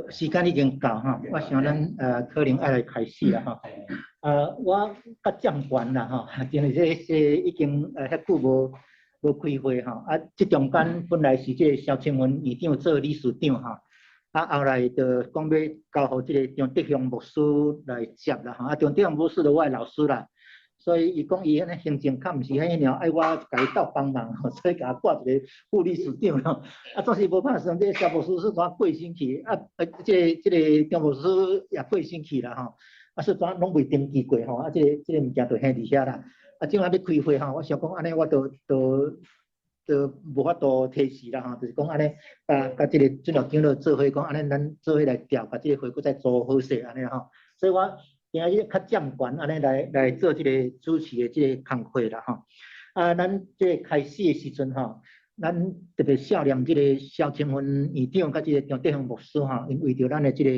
時間已經到吼，我想咱可能愛來開始啦吼。我較暫慣啦吼，因為這已經遐久無開會吼。啊，這中間本來是這個蕭清文院長做理事長吼，啊後來就講欲交予這個張德雄牧師來接啦吼。啊，張德雄牧師就我的老師啦，所以伊講伊彼個行政較毋是遐爾，愛我共伊鬥幫忙，所以共我掛一個副理事長咯。啊，總是無拍算，這個蕭牧師是怎過身去？啊，這個張牧師也過身去啦吼。啊，所以怎攏未登記過吼？啊，這個物件就還佇遐啦。啊，這擺欲開會吼，我想講按呢，我都無法度提示啦吼，就是講按呢，佮這個准老長老做伙講，按呢咱做伙來調，共這個會閣再組好勢按呢吼。所以我今日較暫慣按呢來做這個主持的這個工課啦吼。啊，咱這個開始的時陣吼，咱特別數念這個蕭清文院長佮這個張德雄牧師吼，𪜶為著咱的這個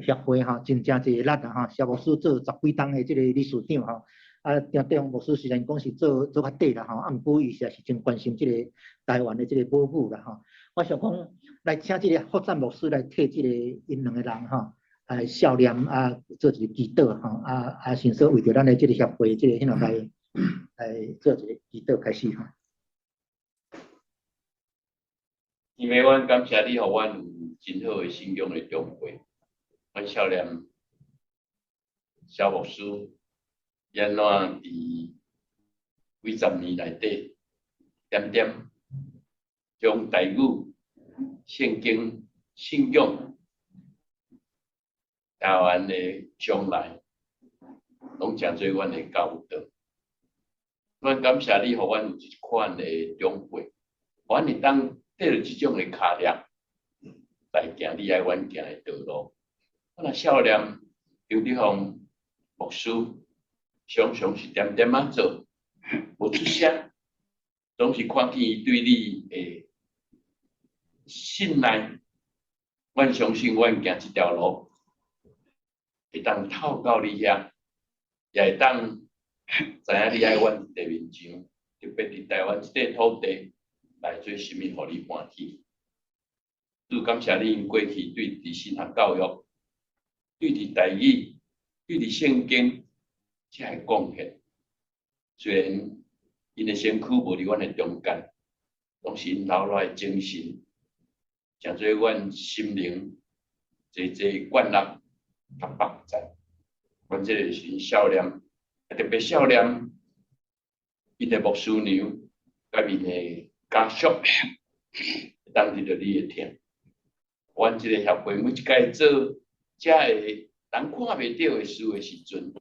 協會吼，真正濟力啦吼。蕭牧師做十幾冬的這個理事長吼，啊，張德雄牧師雖然講是做較短啦吼，啊，毋過伊實在是真關心這個台灣的這個母語啦吼。我想講來請這個福贊牧師來替這個𪜶兩個人吼，來數念啊，做一個祈禱吼，啊，先說為著咱的這個協會這個彼落來做一個祈禱開始吼。因為阮感謝你，予阮有真好的信仰的長輩。阮數念蕭牧師，按怎佇幾十年內底，點點將台語、聖經、信仰、台灣的將來，攏成做阮的教導。阮感謝你，予阮有這款的長輩，阮會當綴著這種的跤力來行你愛阮行的道路。我若數念張德雄牧師，常常是點點仔做，無出聲，總是看見伊對你的信賴。阮相信阮行這條路，會當透到你遐，也會當知影你愛阮佇地面上，特別佇台灣這塊土地來做啥物，予你歡喜。主感謝你過去對佇神學教育、對佇台語、對佇聖經這个貢獻。雖然𪜶的身軀無佇阮的中間，攏是𪜶留落來的精神，成做阮心靈濟濟灌納佮幫助。阮這個時數念，特別數念𪜶的牧師娘佮𪜶的家屬，會當得著你的疼。阮這個協會每一擺做遮个人看袂著的事的時陣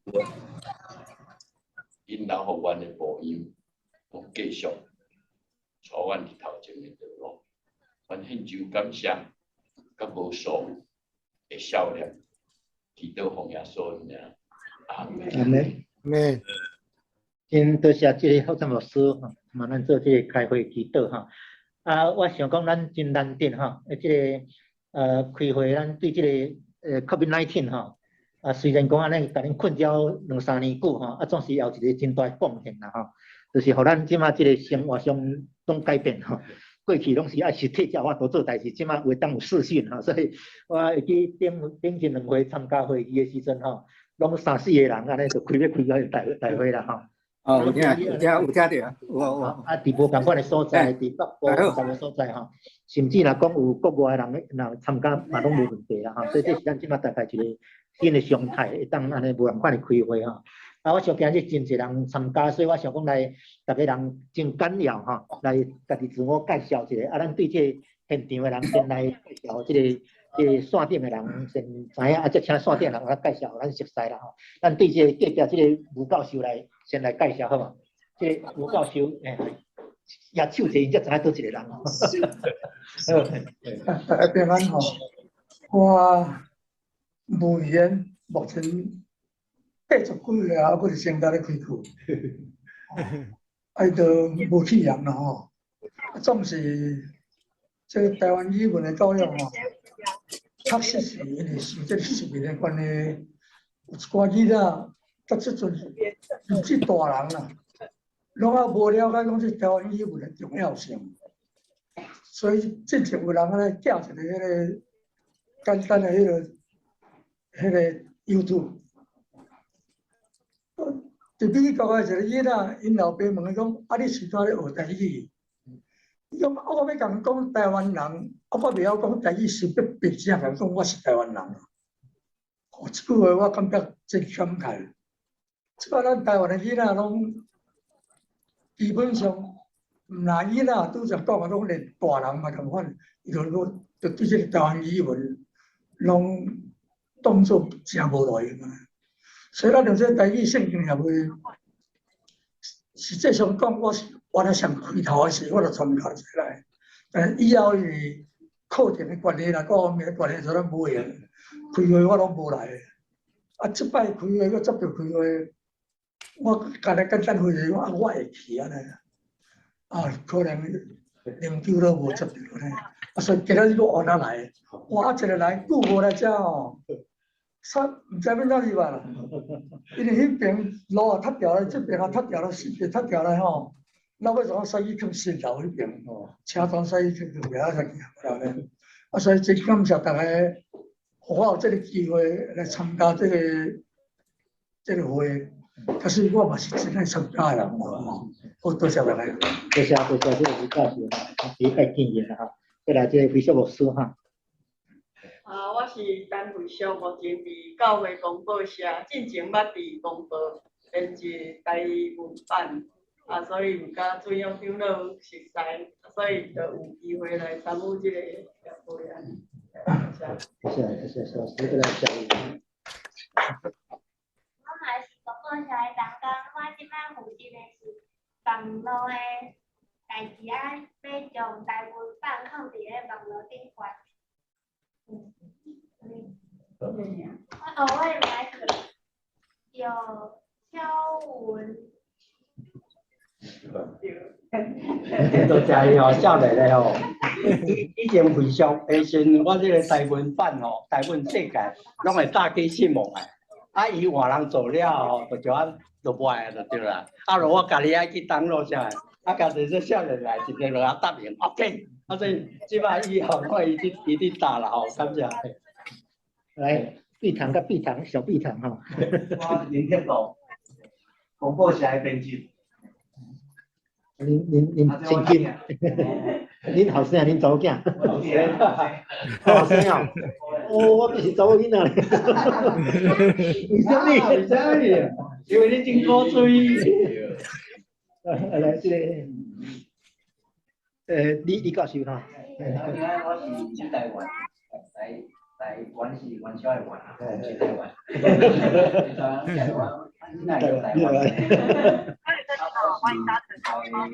，𪜶留予阮的模樣，攏繼續帶阮佇頭前的道路。阮獻上感謝，佮無數的數念，祈禱奉耶穌的名，阿門。阿門。阿門。真多謝這個福贊牧師吼，嘛咱做這個開會祈禱吼。啊，我想講咱真難得吼，這個開會，咱對這個COVID-19 吼，啊雖然講按呢共恁困擾兩三年久吼，啊總是也有一個真大貢獻啦吼，就是予咱這馬這個生活上攏改變吼。過去攏是愛實體才有法度做代誌，這馬會當有視訊吼，所以我會記頂頂前兩回參加會議的時陣吼，攏三四個人按呢就開欲開個大會啦吼。哦，有聽有聽有聽著，有有。啊，佇無仝款的所在，佇北部毋仝的所在吼，甚至若講有國外的人若參加嘛攏無問題啦吼，所以這是咱這馬大概一個新的常態，會當按呢無仝款的開會吼。啊，我想今日真濟人參加，所以我想講來，逐个人真簡要吼，來家己自我介紹一下。啊，咱對這個現場的人先來介紹這個線頂的人先知影，啊，再請線頂的人來介紹，咱熟似啦吼。咱對這個隔壁這個吳教授來先來介紹好無？這個吳教授，欸，舉手者，𪜶才知影佗一個人。大家平安吼，我吳賢目前八十幾歲啊，閣是先甲咧開課，啊，伊都無去人啦吼，總是這個台灣語文的教育吼，確實是因為受這個殖民的關係，有一寡囡仔，到這陣甚至大人啦，攏猶無了解講這台灣語文的重要性，所以進前有人按呢寄一個彼個簡單的彼個 YouTube。佇美國的一個囡仔，𪜶老爸問伊講：啊，你是怎咧學台語？伊講：啊，我欲共人講台灣人，啊，我袂曉講台語，是欲逼正共講我是台灣人。哦，這句話我感覺真感慨。這擺咱台灣的囡仔攏基本上，毋若囡仔拄則講的攏連大人嘛仝款，伊就講就對這個台灣語文攏當做誠無路用啊。所以咱用這個台語聖經協會，實際上講，我是原來上開頭的時，我就參加起來，但以後因為課程的關係啦，各方面的關係，所以咱無閒，開會我攏無來。啊，這擺開會，閣接著開會，我干焦簡單回講啊，我會去按呢。啊，可能靈修都無接著按呢。啊，所以今仔日閣換啊來，哇，啊一個來久無來遮吼，煞毋知欲哪入來啦。因為彼爿路也塌掉了，這爿也塌掉了，四爿塌掉了吼。老尾怎駛去囥新樓彼爿，車全駛去囥袂曉再行過來咧。啊，所以真感謝大家，予我有這個機會來參加這個會。可是我嘛是真愛參加的人吼，好多謝大家。多謝多謝這個李教授吼，第一擺建議啦吼，過來這個非常牧師哈。啊，我是陳慧淑，目前佇教會公報社，進前捌佇公報編輯台文版，啊，所以有佮尊陽長老熟似，所以就有機會來參與這個協會啊。多謝多謝，老師過來教育。我嘛是公報社的同工，我這擺負責的是網路的代誌啊，欲將台文版放佇咧網路頂懸。哦，我的名是叫蕭文。多謝伊吼，少年的吼，以前非常的時陣，我這個台文版吼，台文世界攏會早起失望的。啊，伊換人做了後，就就啊就無愛就對啦。啊，若我家己愛去 download 啥，啊，家己這少年來一個就啊答應，OK。啊，所以這擺以後看伊佇答啦吼，感謝。來，碧堂佮碧堂，小碧堂吼。我林天龍，廣播社的編輯。恁親戚，恁後生恁查某囝？後生哦，哦，我就是查某囡仔咧。為啥物？為啥物？因為你真古錐。來，這個，李教授哈。我是李台灣，台灣是元宵的元，是台灣。台灣，你哪會台灣？啊，我是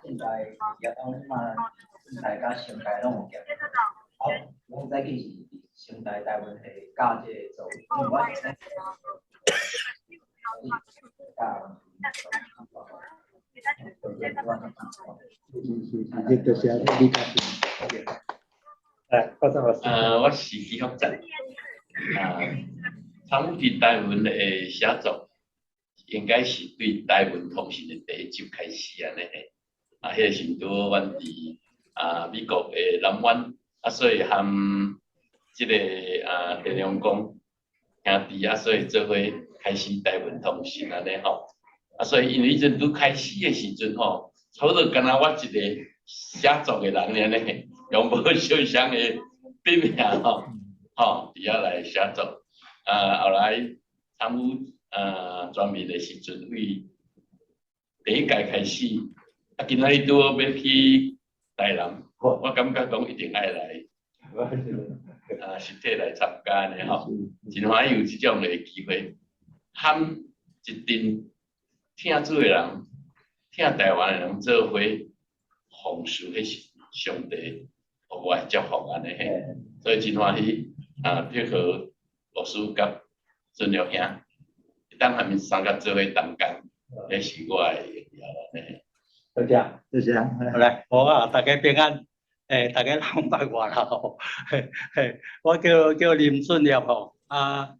現在也當這馬大家成大攏有兼。好，我早起是成大台文系教這個做，因為我是教。是是是，這就是李教授。來，高正老師。我是紀福贊。啊，參與佇台文的寫作，應該是對台文通訊的第一集開始按呢。啊，彼個時拄好阮佇啊美國的南灣，啊，所以和這個啊田良公兄弟啊，所以做伙開始台文通訊按呢吼。啊，所以因為彼陣拄開始的時陣吼，差不多干焦我一個寫作的人爾呢，用無相像的筆名吼，吼，佇遐來寫作。啊，後來參與啊全民的時陣，為第一屆開始，啊，今仔日拄好欲去台南，我感覺講一定愛來，啊，實體來參加呢吼，真歡喜有這種的機會，和一陣疼主的人，疼台灣的人做伙奉事，彼是上帝予我的祝福按呢嘿，所以真歡喜啊，配合牧師佮孫玉兄，當和𪜶三個做伙同工，彼是我的榮耀按呢。多謝，多謝。好來，好啊，大家平安，大家攏捌我啦吼，嘿嘿，我叫林順業吼，啊，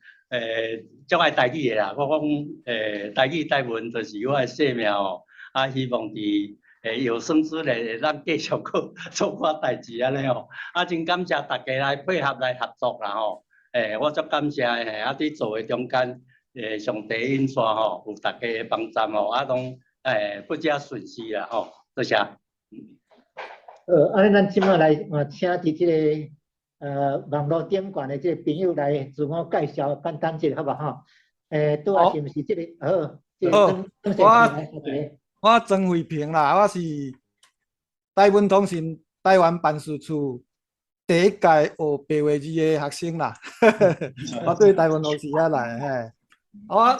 足愛台語的啦，我講，台語台文就是我的生命吼，啊，希望佇有生之年會當繼續閣做寡代誌按呢吼，啊，真感謝大家來配合來合作啦吼，我足感謝的嘿，啊，佇做的中間，上帝引帶吼，有大家的幫助吼，啊，攏不加順遂啦吼，多謝。按呢咱這擺來，請佇這个網路頂懸的這个朋友來自我介紹，簡單一下好無吼？拄仔是毋是這个？好，這个曾我我曾慧平啦，我是台文通訊台灣辦事處第一屆學白話字的學生啦。我對台灣老師遐來嘿，我啊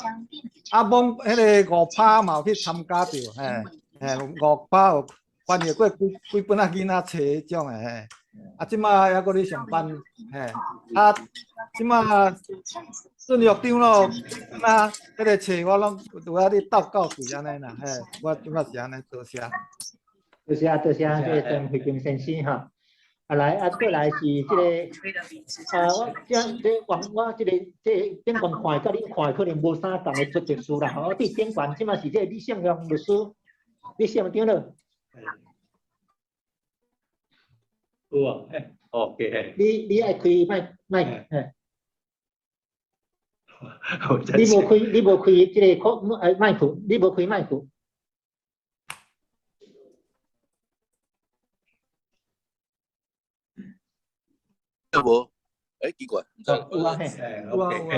罔彼个五趴嘛有去參加著，嘿，嘿五趴有翻譯過幾幾本仔囡仔冊彼種的嘿。啊，這擺猶閣咧上班，嘿，啊，這擺俊玉長老啊，彼个冊我攏有遐咧鬥校對按呢啦，嘿，我這擺是按呢，多謝。多謝多謝，這个曾慧平先生吼。啊來，啊過來是這個，啊我這這往我這個這頂懸看的，佮恁看的可能無啥仝的出席數啦。吼，我佇頂懸這擺是這個李勝雄律師，李勝長老。有啊，嘿，OK。你愛開麥麥，嘿。你無開，你無開這個口，麥克，你無開麥克。有無？欸，奇怪，毋知。有啊，嘿，有啊有啊。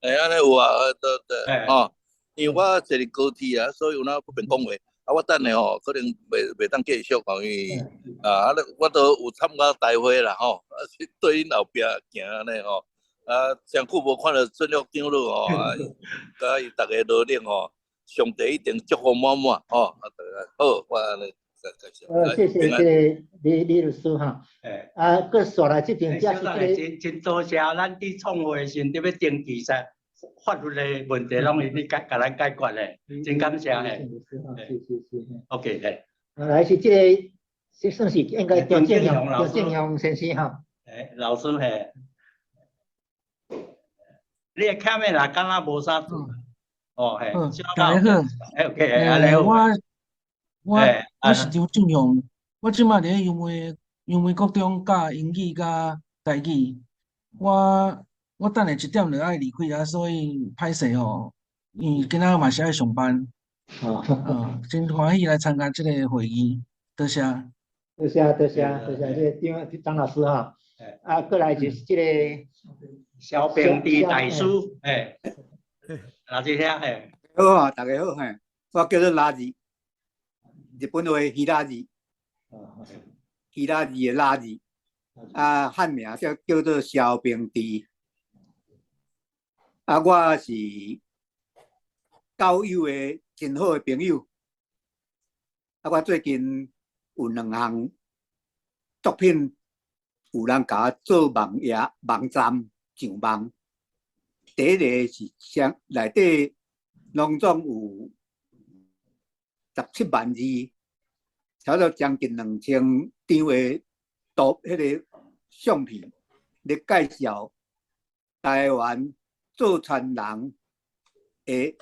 欸，按呢有啊，對對，吼，因為我坐佇高鐵啊，所以有哪不便講話。啊，我等下吼，可能袂當繼續吼，因為啊，我都有參加大會啦吼，啊，是對𪜶後壁行按呢吼。啊，真久無看著俊玉長老吼，啊，佮伊逐个努力吼，上帝一定祝福滿滿吼。啊，好，我按呢。謝謝這個李李律師哈。啊，閣紲來這邊，這是這個。真真多謝，咱佇創會時陣佇欲登記啥法律的問題，攏是你解共咱解決的，真感謝嘿。是是是。 OK 嘿。來是這個，這算是應該張正雄，張正雄先生哈。欸，老師嘿。你的卡面若敢若無啥做。哦嘿。大家好。 OK，按呢好。我我是張正雄，我這擺佇咧油門油門國中教英語佮台語。我我等下一點就愛離開啊，所以歹勢吼，因為今仔嘛是愛上班。哦，真歡喜來參加這个會議，多謝。多謝多謝多謝，這個張張老師哈。啊，過來就是這個蕭平地大師，嘿，老師兄嘿。好啊，大家好嘿，我叫做拉字。日本話希臘字，希臘字的拉字，啊，漢名叫叫做蕭平地。啊，我是教友的真好的朋友。啊，我最近有兩項作品，有人共我做網頁、網站上網。第一個是啥？內底攏總有17萬字，差不多將近2000張的圖，彼个相片，咧介紹台灣造田人的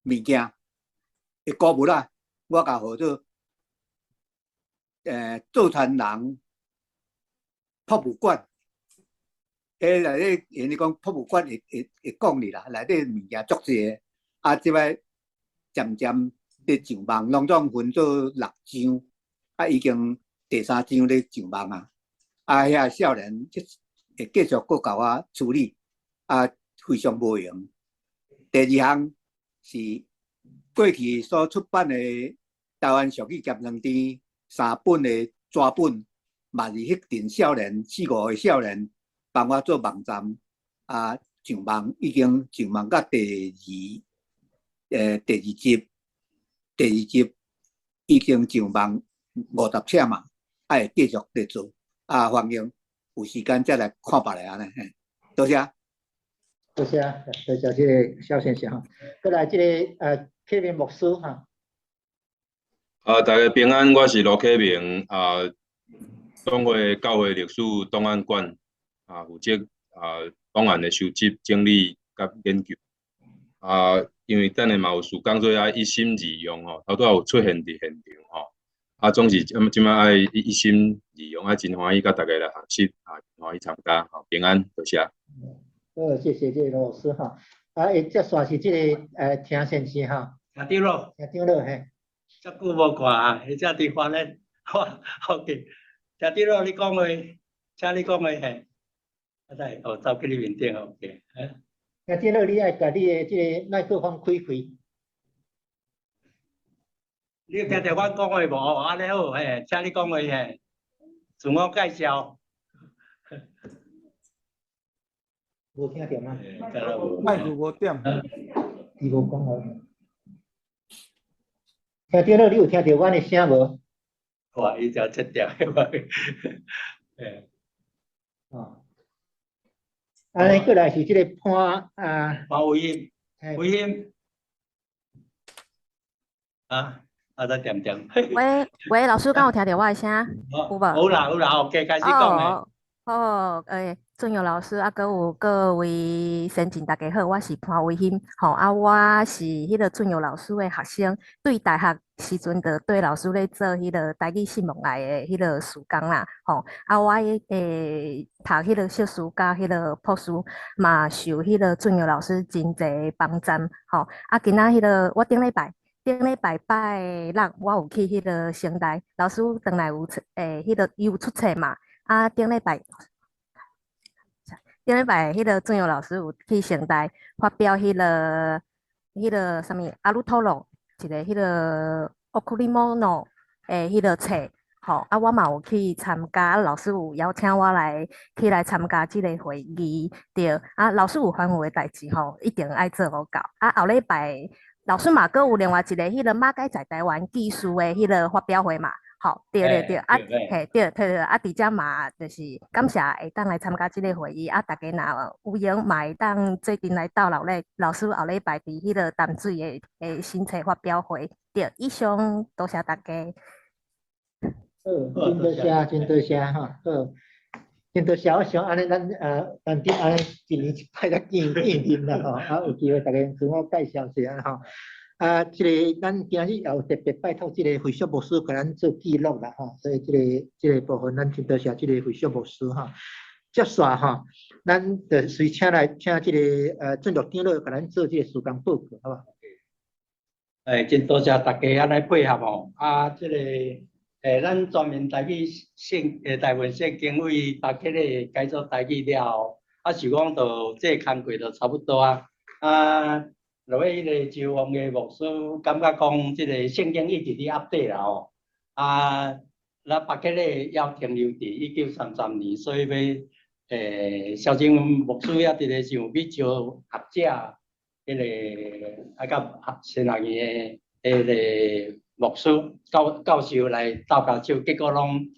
物件的古物啊，我共號做造田人博物館。彼內底，𪜶咧講博物館會會會講哩啦，內底物件足濟，啊，這擺漸漸佇上網，攏總分做六章，啊，已經第三章咧上網啊，啊，遐少年會繼續閣共我處理，啊，非常無閒。第二項是過去所出版的台灣俗語鹹酸甜三本的紙本，嘛是彼陣少年四五歲少年幫我做網站，啊，上網已經上網到第二集。第二集已經上網50冊嘛，啊會繼續佇做，啊歡迎有時間再來看別个按呢，嘿，多謝。多謝，多謝這個蕭先生哈。過來這個啟明牧師哈。啊，大家平安，我是盧啟明啊，總會教會歷史檔案館啊，負責啊檔案的收集、整理佮研究。啊，因為等下嘛有事工，所以愛一心二用吼，頭拄仔有出現佇現場吼。啊，總是這擺愛一心二用，啊，真歡喜佮大家來學習，啊，真歡喜參加，吼，平安，多謝。好，謝謝這個羅老師哈。啊，接續是這個聽先生哈。聽長老。聽長老嘿。遮久無看啊，彼只佇翻咧，好，OK。聽長老你講話，請你講話嘿。啊，在哦，走去你面頂 OK。聽長老，你愛共你的這個麥克風開開。你有聽著阮講話無？按呢好嘿，請你講話嘿，自我介紹。無聽著嗎？麥克無點。伊無講話。聽長老，你有聽著阮的聲無？哇，伊就切掉。嘿。哦。按呢過來是這個潘啊。潘偉興。偉興。啊。啊，再點點。喂喂，老師，敢有聽著我的聲？有無？有啦有啦，OK，開始講咧。好，俊佑老師啊，閣有各位先進，大家好，我是潘維興，吼啊，我是彼個俊佑老師的學生，對大學時陣就綴老師咧做彼個台語信望愛的彼個事工啦，吼啊，我讀彼個碩士佮彼個博士嘛，受彼個俊佑老師真濟幫助，吼啊，今仔彼個我頂禮拜。頂禮拜拜六，我有去彼個成大，老師轉來有出，彼個伊有出冊嘛。啊，頂禮拜，頂禮拜彼個俊佑老師有去成大發表彼個彼個啥物阿魯托羅一個彼個奧庫里莫諾的彼個冊，吼啊，我嘛有去參加，老師有邀請我來去來參加這個會議，對，啊，老師有吩咐的代誌吼，一定愛做予到。啊，後禮拜。老師嘛，閣有另外一個彼個馬偕在台灣技術的彼個發表會嘛，吼，對對對，啊，嘿，對對對，啊，佇遮嘛，就是感謝會當來參加這個會議，啊，大家若有閒嘛會當做陣來鬥老咧，老師後禮拜佇彼個淡水的新冊發表會，對，以上多謝大家。好，真多謝，真多謝吼，好。真多謝，我想按呢，咱難得按呢一年一擺才見見面啦吼，啊有機會大家自我介紹一下吼。啊，這個咱今日也有特別拜託這個惠淑牧師共咱做記錄啦吼，所以這個這個部分咱真多謝這個惠淑牧師吼。接續吼，咱就隨請來請這個鄭樂長老共咱做這個事工報告，好無？欸，真多謝大家按呢配合吼，啊，這個。咱全面台語聖台文聖經為巴克禮改做台語了後，啊，想講就這個工課就差不多啊。啊，落尾彼個周王的牧師感覺講，這個聖經一直佇 update 啦吼。啊，咱巴克禮猶停留佇1933年，所以欲蕭正牧師也佇咧想欲招學者，彼個啊佮神學院的彼個牧師教教授來鬥跤手，結果攏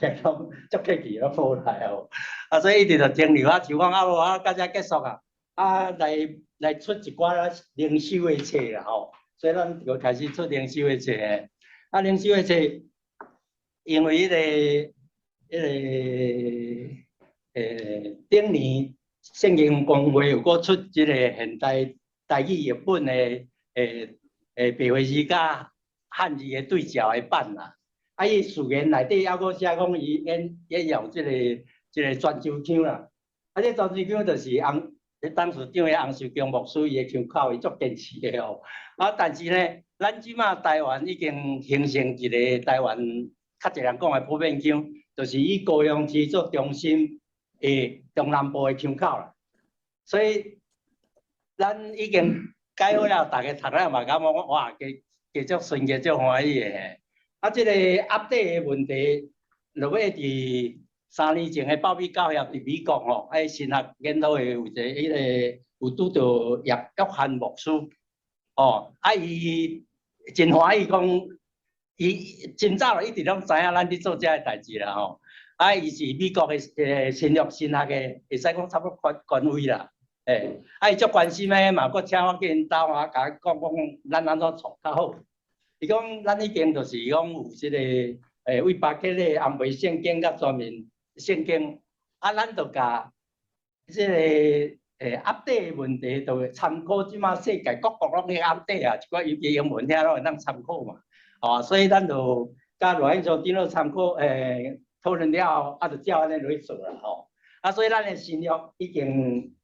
攏足客氣，攏無來哦。啊，所以一直就停留啊，想講啊無啊，到遮結束啊，啊來來出一寡靈修的冊啦吼。所以咱就開始出靈修的冊。啊，靈修的冊，因為彼個頂年聖經公會有閣出這個現代台語譯本的白話字佮漢字的對照的版啦，啊，伊序言內底猶閣寫講伊沿沿用這個這個泉州腔啦，啊，這泉州腔就是洪，董事長的洪秀強牧師伊的腔口，伊足堅持的哦。啊，但是呢，咱這馬台灣已經形成一個台灣較濟人講的普遍腔，就是以高雄市做中心的中南部的腔口啦。所以，咱已經改好了，大家讀了嘛感覺講哇，加加足順，加足歡喜的。啊，這個 update 的問題，落尾佇3年前的報美教協佇美國吼，喺神學研討會有一個彼個有拄著葉約翰牧師，哦，啊伊真歡喜講，伊真早就一直攏知影咱佇做這个代誌啦吼。啊，伊是美國的新約神學的，會使講差不多權權威啦。欸，啊伊足關心的嘛，閣請我去𪜶兜啊，共我講講咱按怎創較好。伊講咱已經就是講有這個為巴克禮安排聖經佮全面聖經，啊，咱就共這個 update 的問題，就會參考這馬世界各國攏去 update 啊，一寡尤其英文遐攏會當參考嘛，哦，所以咱就佮羅英長長老參考，討論了後，啊，就照按呢落去做啦，吼。啊，所以咱的新約已經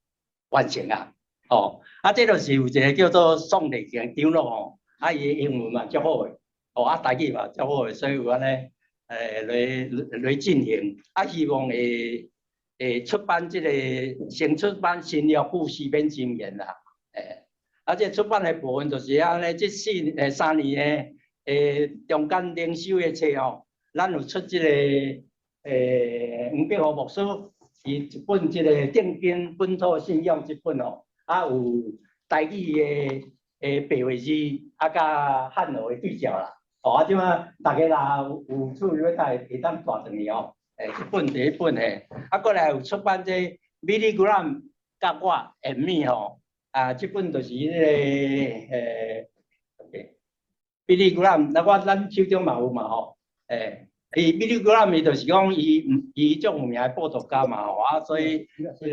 完成啊，吼。啊，這就是有一個叫做宋麗強長老吼，啊，伊的英文嘛足好的，哦，啊，台語嘛足好的，所以有按呢，來進行，啊，希望會出版這個先出版新約故事免箴言啦，啊，這出版的部分就是按呢，這3年的中間靈修的冊吼，咱有出這個黃碧和牧師伊一本這個定根本土信仰這本吼，啊有台語的白話字，啊佮漢語的對照啦，哦啊，這馬大家若有趣欲讀，會當帶轉去吼。這本第一本嘿，啊，閣來有出版這 Billy Graham 佮我and me 吼，啊，這本就是彼個OK，Billy Graham，那我咱手中嘛有嘛吼，伊 Billy Graham 伊就是講伊足有名的布道家嘛吼，啊，所以這個你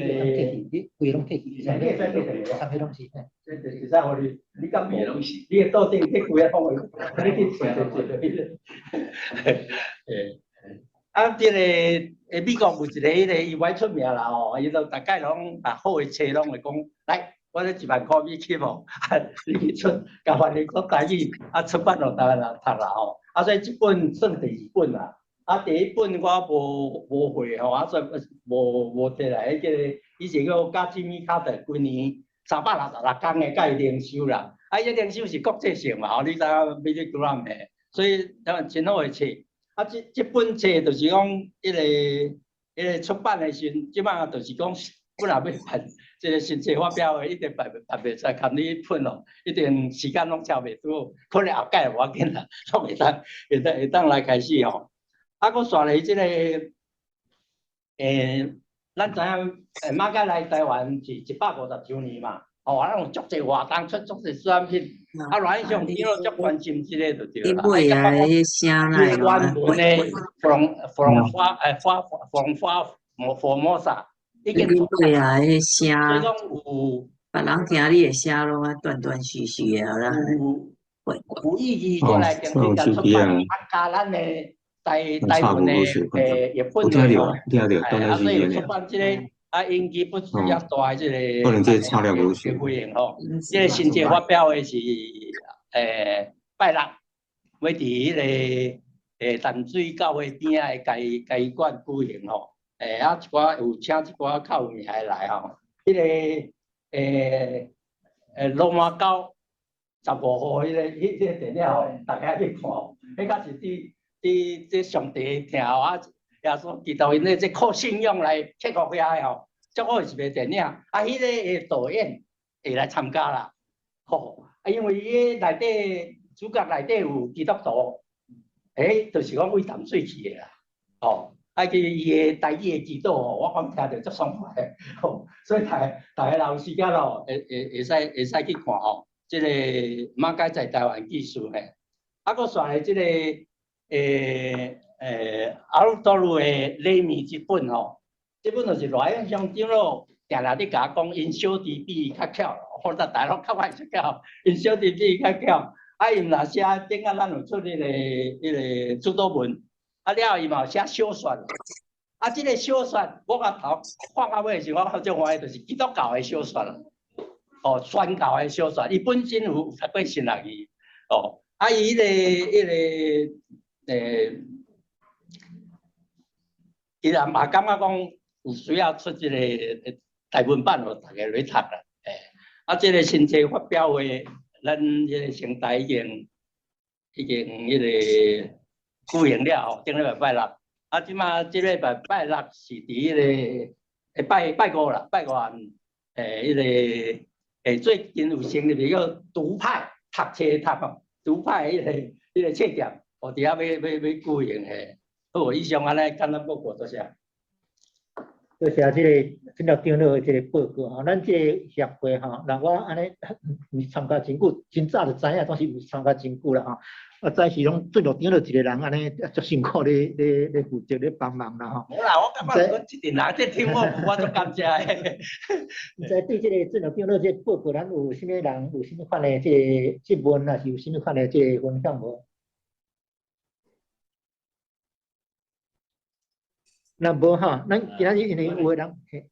規攏摕去，啥物攏是，這會使予你，你敢無？你的桌頂去規個放去，你去揣揣揣去。啊，這個美國有一個彼個伊歹出名啦吼，伊就逐擺攏啊好的冊攏會講，來，我這1萬箍美金吼，你去出，共翻譯做台語，啊出版予台灣人讀啦吼，啊所以這本算第二本啦，啊第一本我無會吼，啊所以無摕來，彼個以前叫加吉米卡特，規年366工的佮伊靈修啦，啊伊靈修是國際性嘛吼，你知影 Billy Graham 的，所以咱真好的冊。啊，這本冊就是講，彼個出版的時陣，這馬就是講，本來欲辦這個新冊發表會，一定辦袂出來，共你噴哦，一定時間攏超袂拄，可能後蓋無要緊啦，攏會當來開始吼。啊，閣煞來這個，咱知影，馬偕來台灣是150週年嘛，哦，咱有足濟活動出足濟產品。啊，羅英雄長老足關心這個就對啦。你尾啊，彼聲來原文的 from from 發發 from 發佛摩薩，已經你尾啊，彼聲，所以講有別人聽你的聲攏啊斷斷續續的，啦。有意義過來爭取共出版，啊加咱的台灣的譯本的吼，啊所以出版這個啊引起不比較大的這個可能這差了無少費用吼。這個新冊發表的是拜六，欲佇彼個淡水教會邊仔的家館舉行吼。啊一寡有請一寡較有名的來吼。彼個羅馬九15號彼個電影吼，大家去看，彼個是佇這上帝聽啊，耶穌基督𪜶咧這靠信仰來克服遐的吼，足好的一部電影。啊，彼個的導演會來參加啦，吼，啊，因為伊內底主角內底有基督徒，就是講為淡水去的啦，吼，啊，佢伊的台語的祈禱吼，我講聽著足爽快的，吼，所以逐家若有時間咯，會使去看吼，這個馬偕在台灣記事嘿，啊，閣煞來這個阿魯多魯的禮物這本吼，這本就是羅英雄長老定定咧共我講，𪜶小弟比伊較巧，我逐大攏較歹出巧，𪜶小弟比伊較巧。啊，𪜶若寫頂下咱有出彼個主禱文，啊了後伊嘛有寫小說。啊，這個小說我共頭看到尾的時候，我足歡喜，就是基督教的小說啦，哦，宣教的小說，伊本身有讀過神學院，哦，啊，伊彼個，伊也嘛感覺講有需要出這個台文版，予逐家來讀啦，啊，這個新冊發表會，咱這個成大已經彼個舉行了吼，頂禮拜拜六，啊，這馬這禮拜拜六是佇彼個拜拜五啦，拜五暗，彼個最近有成立一個獨派讀冊讀吼，獨派彼個冊店，哦，佇遐欲舉行嘿。好，以上按呢簡單報告，多謝。多謝這个進了長老的這个報告吼，咱這个協會吼，若我按呢毋是參加真久，真早就知影，當時毋是參加真久啦吼。我知是攏進了長老一个人按呢足辛苦咧咧咧負責咧幫忙啦吼。無啦，我感覺講這陣人這聽我我足感謝的。毋知對這个進了長老這个報告，咱有啥物人有啥物款的這个質問，抑是有啥物款的這个分享無？若無吼，咱今仔日因為有的人，聽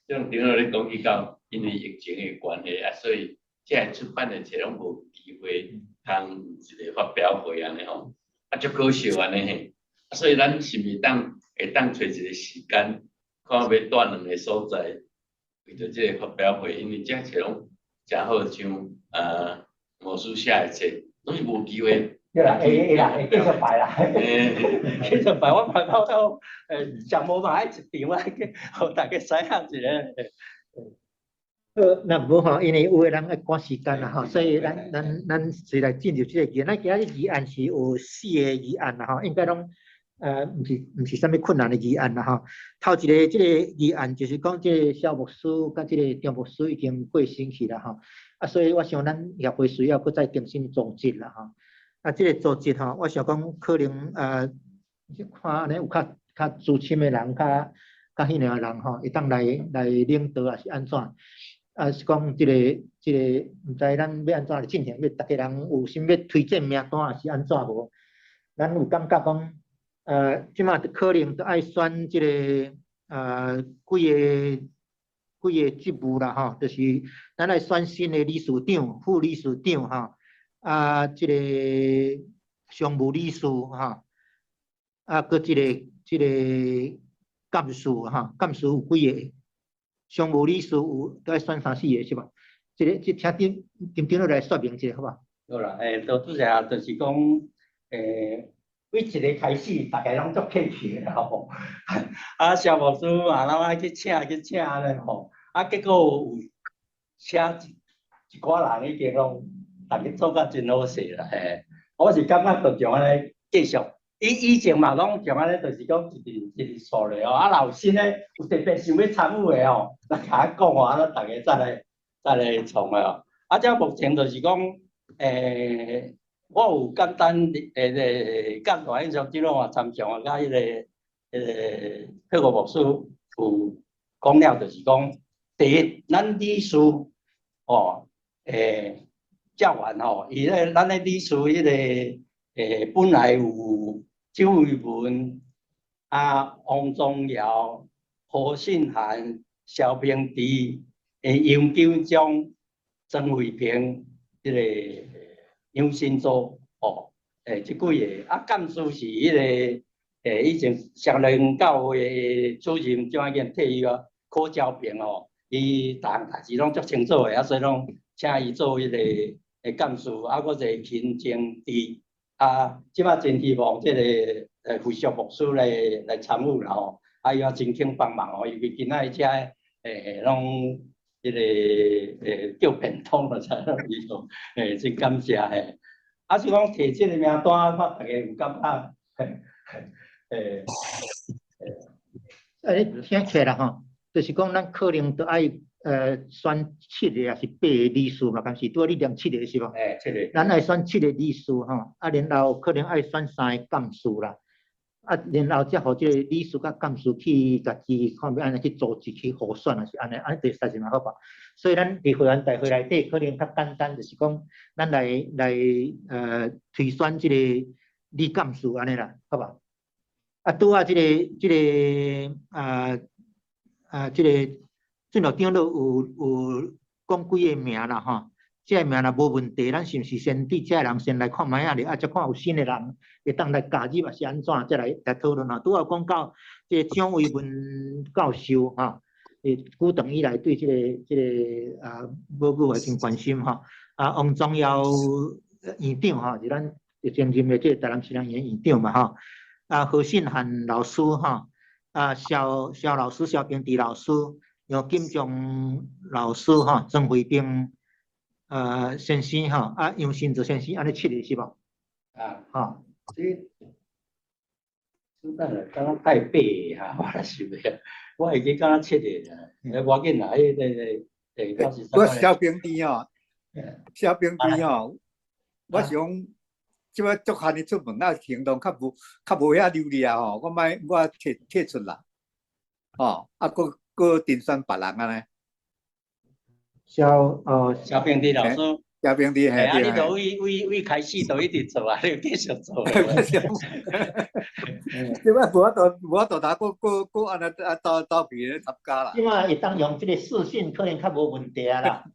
這種長老咧講起到，因為疫情的關係啊，所以這个出版的冊攏無機會通有一個發表會按呢吼，啊，足可惜按呢嘿。啊，所以咱是毋是當會當揣一個時間，看欲蹛兩个所在，為著這个發表會，因為這冊攏誠好，像牧師寫的冊，攏是無機會。對啦，會會啦，會繼續排啦，繼續排，我排到到，上無嘛愛一場啊，去予大家知影一下。好，若無吼，因為有的人愛趕時間啦吼，所以咱咱咱隨來進入這個議案。咱今仔日議案是有四个議案啦吼，應該攏毋是毋是啥物困難的議案啦吼。頭一个這个議案就是講這个蕭牧師佮這个張牧師已經過身去啦吼，啊，所以我想咱協會需要閣再更新組織啦吼。啊，這个組織吼，我想講可能看按呢有較較資深的人，較較彼个人吼，會當來來領導，抑是按怎？啊，是講這个這个，毋知咱欲按怎來進行？欲逐家人有啥物推薦名單，抑是按怎無？咱有感覺講，這馬可能著愛選這个幾个幾个職務啦吼，就是咱愛選新的理事長、副理事長吼。啊，這个常務理事吼，啊，閣這个這个幹事吼，幹事有幾个？常務理事有都愛選三四個是吧？這个這請丁丁長老來說明一下好無？好啦，多謝，就是講，每一个開始，大家攏足客氣的吼。啊，蕭牧師嘛，攏愛去請去請按呢吼，啊，結果有請一一寡人已經攏。逐家做甲真好勢啦，嘿！我是感覺就像按呢繼續，以以前嘛攏像按呢，就是講一直一直數落哦。啊，若有新的有特別想欲參與的吼，來共我講吼，啊，逐家再來再來創的哦。啊，這目前就是講，我有簡單甲大英長長老嘛參詳啊，佮彼个彼个佩國牧師有講了，就是講，第一，咱理事哦，教員吼，伊咧咱咧理事彼个本來有周慧文、啊王宗堯、何信涵、蕭平治、楊九章、曾慧平、這个楊新洲吼，這幾个啊幹事是彼个以前雙連教會主任，這擺已經退休啊，柯昭平吼，伊逐項代誌攏足清楚的，啊所以攏請伊做彼个幹事，啊，閣一个行政治，啊，這擺真希望這个惠淑牧師來來參與啦吼，啊，伊也真肯幫忙哦，尤其今仔日遮攏彼个叫便當了才伊就真感謝嘿。啊，是講提這个名單，我逐家有感覺，嘿，嘿，啊，你聽起來吼，就是講咱可能都愛。選七个抑是八个理事嘛，敢是拄仔你念七个是無？欸，七个。咱愛選七个理事吼，啊，然後可能愛選三个幹事啦，啊，然後才予這个理事佮幹事去家己看欲按怎去組織去互選，抑是按呢，按呢就會使是嘛好無？所以咱佇會員大會內底可能較簡單，就是講咱來來推選這個理幹事按呢啦，好無？啊，拄仔這个這个啊啊這個。俊樂長老有有講幾個名啦吼，這个名若無問題，咱是毋是先對這个人先來看覓仔咧？啊，才看有新的人會當來加入，抑是按怎，才來來討論吼。拄仔有講到這個蔣維文教授吼，久長以來對這个這个啊母語也真關心吼。啊，王宗堯院長吼，是咱前任的這个台南市人院院長嘛吼。啊，何信漢老師吼，啊，蕭蕭老師、蕭平治老師。楊金松老師吼，曾慧兵先生吼，啊楊新哲先生，按呢七个是無？啊，吼，這等下，敢若改八个哈，我也想袂，我會記敢若七個啦，無要緊啦，彼个到時我小平弟吼，小平弟吼，我想這擺足罕的出門啊，行動較無遐流利啊吼，我莫我退出啦，吼，啊，閣閣甄選別人按呢。小哦，小平弟老師。小平弟嘿，啊，你都為開始都一直做啊，你繼續做。這擺無法度通閣閣閣按呢啊走走去咧參加啦。這擺會當用這個視訊，可能較無問題啊啦。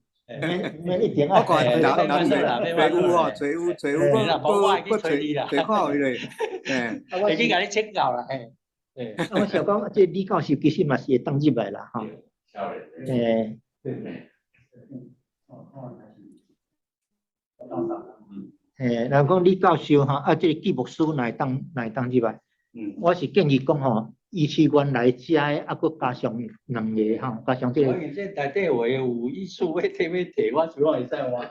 免免一定愛。我看若若揣有吼，揣有揣有，閣閣閣揣揣看有咧。嘿，會去共你請教啦，嘿。啊，我想講，這李教授其實嘛是會當入來啦，吼。嘿。嘿，人講李教授吼，啊，這個紀牧師若會當若會當入來，我是建議講吼，伊是原來遮的，啊，閣加上兩個吼，加上這個。我這內底話有意思欲提欲提，我想講會使換。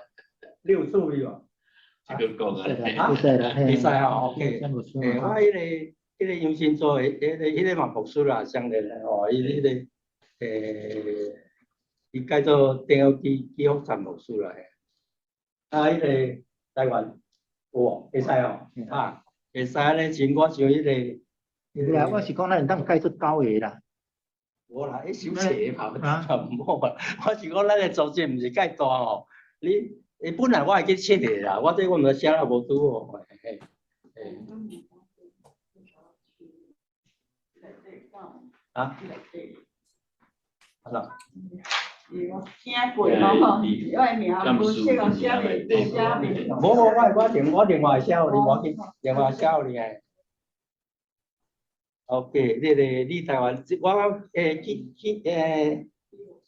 你有注意無？這個講啊，會使啦，會使吼，OK。欸，我彼個楊新做的，彼個嘛牧師啦，相連的吼，伊彼個伊改做定好基福山牧師啦。啊，彼個台灣有無？會使哦，啊，會使按呢錢，我想彼個。有啦，我是講咱會當改做九個啦。無啦，彼收冊嘛，毋好啊。我是講咱的組織毋是介大吼，你，欸，本來我會記七個啦，我這我毋知寫了無拄好。嘿，嘿。啊？啊？我聽過吼，我的名無識哦，寫袂寫袂。無無，我另外寫予你，無要緊，另外寫予你的。OK，這個你台灣，我去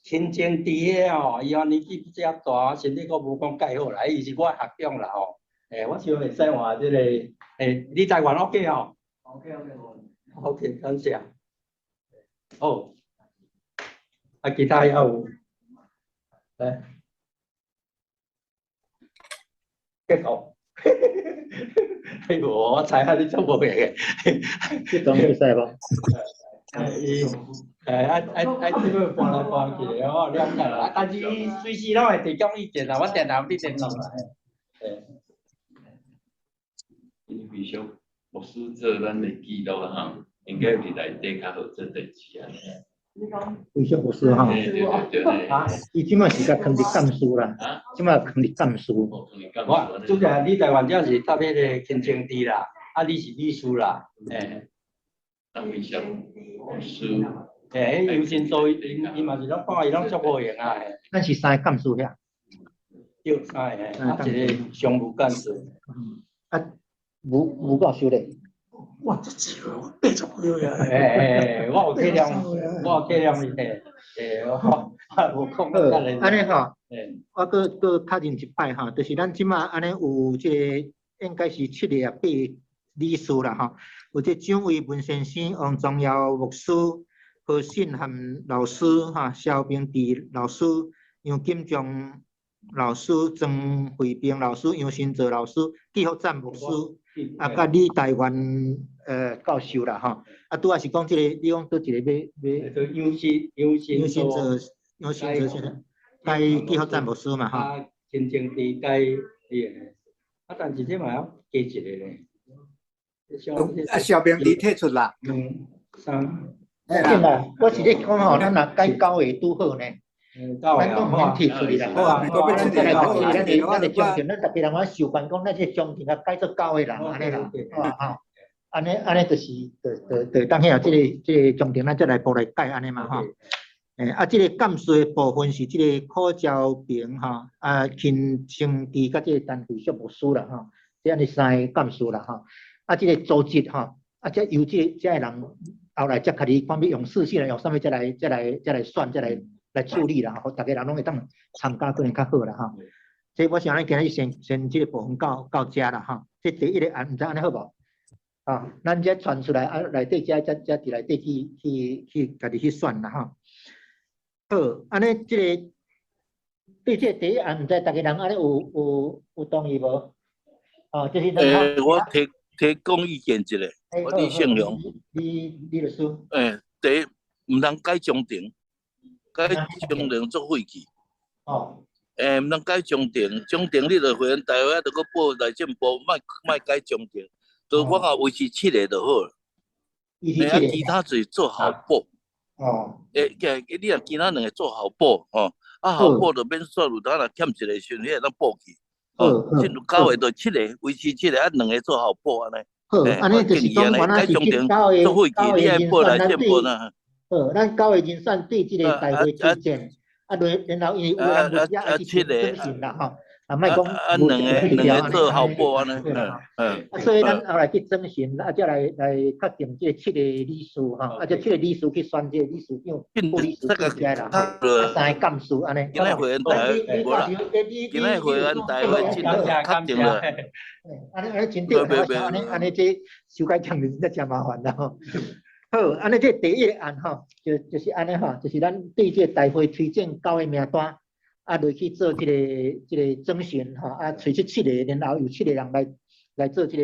親情佇遐吼，伊吼年紀比較大，身體閣無講介好啦，伊是我學長啦吼。欸，我想會使換這個，欸，你台灣 OK 吼？OK OK OK，感謝。好，啊，其他還有？來，結束。嘿，無，我知影你做無閒的。這種會使無？伊，愛這個搬來搬去的，我了解啦。但是伊隨時攏會提供意見啦，我定定佇聯絡啦。嘿。因為像牧師做咱的記錄啊，吼，應該佇內底較好做代誌啊。非常牧師吼，對對對。啊，伊這擺是共囥佇幹事啦，這擺囥佇幹事。我主要你台灣這是搭彼個親情佇啦，啊，你是理事啦，欸。啊，為啥牧師？欸，彼優先做伊伊嘛是攏看伊攏足無閒啊。咱是三個幹事遐。對，三個，啊，一個常務幹事。嗯，啊，吳教授咧。哇，這幾個我八十幾歲啊！欸欸，我有體諒，我有體諒伊嘿，欸，我無空。好，按呢吼，我閣閣確認一擺吼，就是咱這擺按呢有這個應該是七個啊八個理事啦吼，有這蔣偉文先生、王宗耀牧師、何信漢老師、哈蕭明志老師、楊金忠老師、曾慧萍老師、楊新哲老師、紀福贊牧師。啊，佮李台灣教授啦吼，啊，拄仔是講這個，你講佗一個欲欲楊新楊新哲楊新哲先生，該紀福贊牧師嘛吼。啊，親情佇該伊啊，但是這嘛要加一個咧。啊，小平弟退出啦。兩三。對啦，我是咧講吼，咱若改九個拄好呢。咱攏毋免提出去啦。好啊，咱再來咱的咱的章程，咱逐家人我授權講，咱這章程啊改做九個人按呢啦，吼，按呢按呢就是就就就當遐這個這個章程，咱再來部來改按呢嘛吼。欸，啊，這個幹事的部分是這個柯昭平吼，啊，陳清治佮這個陳惠淑牧師啦吼，這按呢三個幹事啦吼。啊，這個組織吼，啊，這由這這个人後來才家己看欲用視訊用啥物才來才來才來選，才來。來處理啦，予逐家人攏會當參加，可能較好啦吼。所以我想咱今日先先這個部分到到這啦吼。這第一個案，毋知按呢好無？啊，咱這傳出來啊，內底這才才佇內底去去去家己去選啦吼。好，按呢這個對這個第一案，毋知逐家人按呢有有有同意無？哦，就是欸，我提提供意見一下，我李勝良。李律師。第一，毋通改章程，改章程足費氣。毋通改章程，章程你著會員大會啊，著閣報內政部，莫莫改章程，就我看維持七個就好了。維持七個。其他就是做候補。你若其他兩個做候補，吼，啊候補就免煞有當若欠一個時陣，彼會當補去。進入九個就七個，維持七個，啊兩個做候補按呢。好，按呢就是講，原來是這九个九个人選，咱對，好，咱九個人選對這個大會推薦，啊，然後因為有人無遮，愛去徵詢啦，吼，啊，莫講啊，兩個做候補按呢，啊，所以咱後來去徵詢，啊，才來確定這七個理事，吼，啊，這七個理事去選這個理事長、副理事長起來啦，吼，啊，三個幹事按呢。今仔會員大會無啦，今仔會員大會真確定了。按呢按呢真對，按呢按呢這修改章程真正誠麻煩啦吼。好，按呢這第一個案吼，就是按呢吼，就是咱對這個大會推薦九個名單，啊，落去做這個徵詢吼，啊，揣出七個，然後由七個人來做這個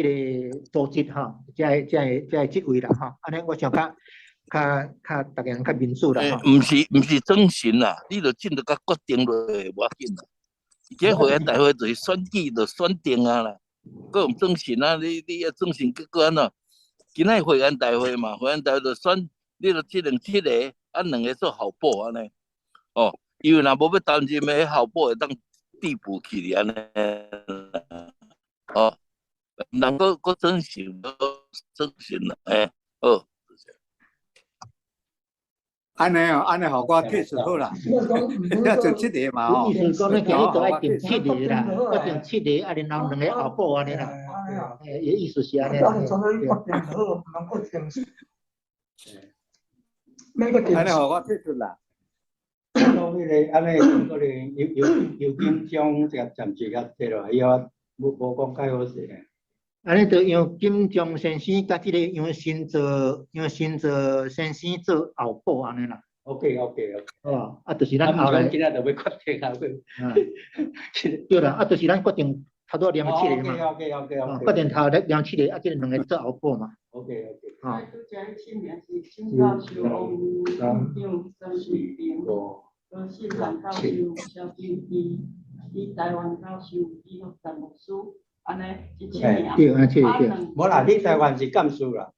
組織吼，這個職位啦吼。按呢我想較較較逐家人較民主啦吼。毋是徵詢啦，你著進度共決定落無要緊啦。這會員大會就是選舉就選定啊啦，閣用徵詢啊？你要徵詢結果按怎？今仔會員大會嘛，會員大會就選，你就這兩七個，啊兩個做候補按呢。哦，因為若無欲擔任的，候補會當遞補去按呢。哦，毋通閣閣徵詢，徵詢啦，好。按呢哦，按呢，予我退出好啦。遐就七個嘛吼。意思講，咱今日都愛定七個啦，決定七個，啊，然後兩個候補按呢啦。伊意思是按呢。咱就做決定好，毋通閣定。免閣定。按呢予我退出啦。講彼個按呢，可能尤金將這個暫時共提落來，伊話無講較好勢。按呢就楊金章先生佮這個楊新造先生做候補按呢啦。 OK。哦，啊，就是咱後來。今仔就欲決定啊，對啦，啊，就是咱決定頭拄念七個嘛。 OK。決定頭咧念七個，啊，這兩個做候補嘛。 OK。哦。拄才彼七名是沈教授、王院長、曾瑞平、高信蘭教授、蕭金基、李台灣教授、李福田牧師。按呢，這七名。對，按七個對。無啦，你台灣是幹事啦。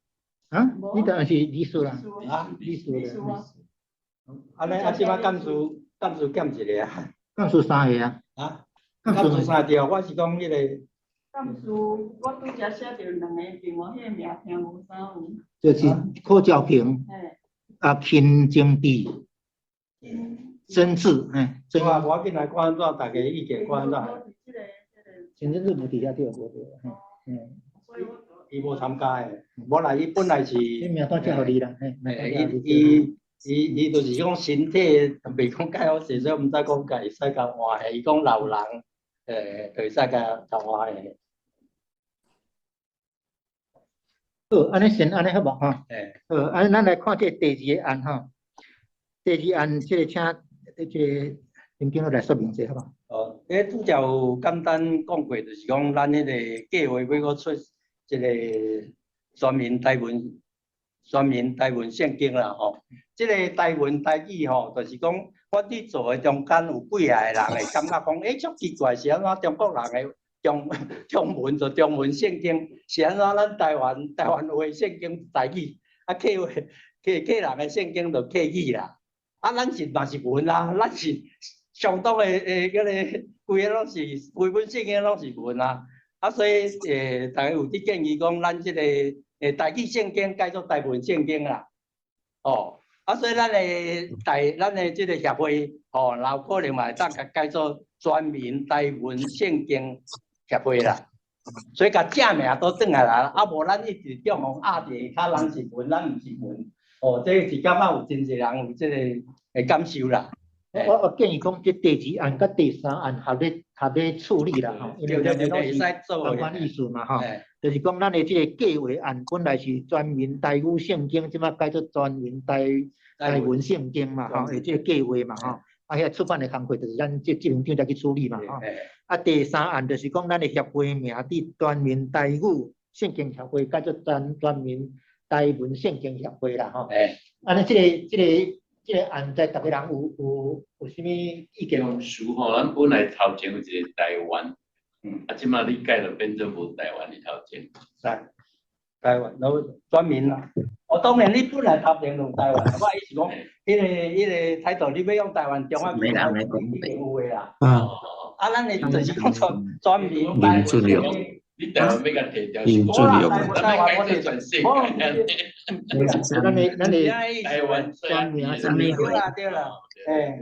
啊？你台灣是理事啦。啊，理事啦。按呢，啊，這擺幹事，幹事減一個啊。幹事三個啊。啊？幹事三個，我是講彼個。幹事，我拄才寫著兩個，另外彼個名聽無啥有。就是柯兆平。啊，陳貞志。曾志，曾。我我緊來看按怎，大家意見看按怎。陳貞志無佇遐對，無佇。伊無參加的，無啦，伊本來是。伊名單寄予你啦，伊伊伊伊就是講身體袂講介好勢，所以毋知講會使共換。伊講老人，就會使共換的。好，按呢先按呢好無吼？好，按呢咱來看這個第二個案吼。第二案，這個請這個林經理來說明一下好無？哦，彼拄才有簡單講過，就是講咱彼個計劃欲閣出一個全民台文聖經啦吼。這個台文台語吼，就是講我佇做的中間有幾仔個人會感覺講，足奇怪，是按怎中國人的中文就中文聖經，是按怎咱台灣話聖經台語，啊客話客客人的聖經就客語啦。啊，咱是嘛是文啊，咱是相當的彼個規个攏是規本聖經攏是文啊。啊，所以逐家有佇建議講，咱這個台語聖經改做台文聖經啦。哦，啊，所以咱的這個協會，吼，若有可能嘛會當共改做全民台文聖經協會啦。所以共正名都轉來啦，啊，無咱一直中予壓佇下跤，咱是文，咱毋是文。哦，這是感覺有真濟人有這個的感受啦。我建議講，這第二案佮第三案合咧處理啦吼，因為兩個攏是相關意思嘛吼。就是講咱的這個計劃案本來是全民台語聖經，這擺改做全民台文聖經嘛吼，這個計劃嘛吼。啊，遐出版的工課就是咱這執行長才去處理嘛吼。啊，第三案就是講咱的協會名佇全民台語。聖經協會改做全民台文聖經協會啦吼。按呢，這個案，在逐家人有啥物意見無？是吼，咱本來頭前有一個台灣，啊，這馬你改就變做無台灣佇頭前。是，台灣都全民啦。哦，當然你本來頭前用台灣，我意思講，彼個態度你欲用台灣中華民國已經有的啦。啊，咱的就是講全民台灣。你台灣欲共提掉，林俊勇。咱欲改做全世界。咱的台灣全名是對啦對啦，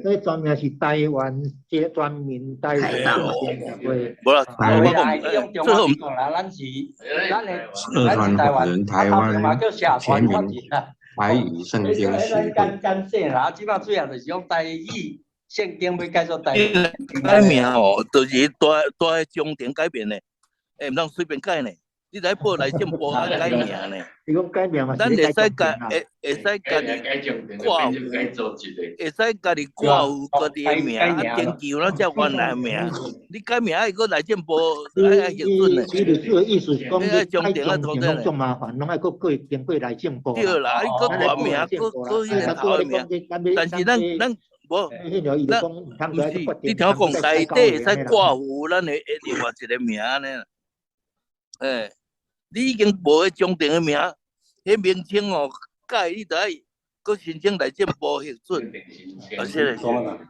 所以全名是台灣這全民台灣聖經協會。無啦，台灣最後咱是咱的社團法人台灣全民台語聖經協會。簡簡寫啦，這馬主要就是講台語聖經欲改做台語。改名哦，就是大大章程改變的。欸，毋通隨便改呢，你來報內政部改名呢。你講改名嘛？咱會使家會會使家己掛，會使家己掛有家己的名，啊，登記有咱才原來名。你改名愛閣內政部愛核准呢。伊律師的意思是講，你改章程攏足麻煩，攏愛閣過經過內政部。對啦，你閣換名，閣閣彼個頭名。但是咱無，咱毋是，你聽我講，內底會使掛有咱的另外一個名呢。欸，你已經無彼章程的名，彼名稱哦改，你著愛閣申請內政部核准。啊，是嘞，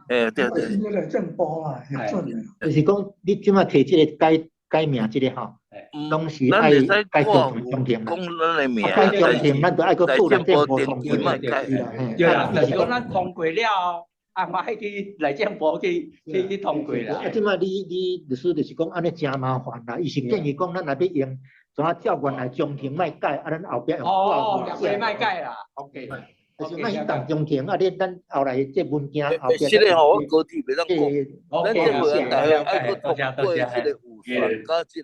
欸，對對。申請內政部啦，核准。就是講，你這馬提這個改名這個吼，攏是愛改章程啦。改章程，咱著愛閣報內政部通過。對啦，就是講咱通過了後，啊嘛愛去內政部去通過啦。啊，這馬你律師就是講按呢誠麻煩啦，伊是建議講咱若欲用，怎啊照原來章程莫改，啊咱後壁用哦，兩個莫改啦，OK。就是莫去動章程，啊你咱後來這文件後壁。這個吼，我高鐵袂當講，咱這個大家愛閣通過這個預算，佮這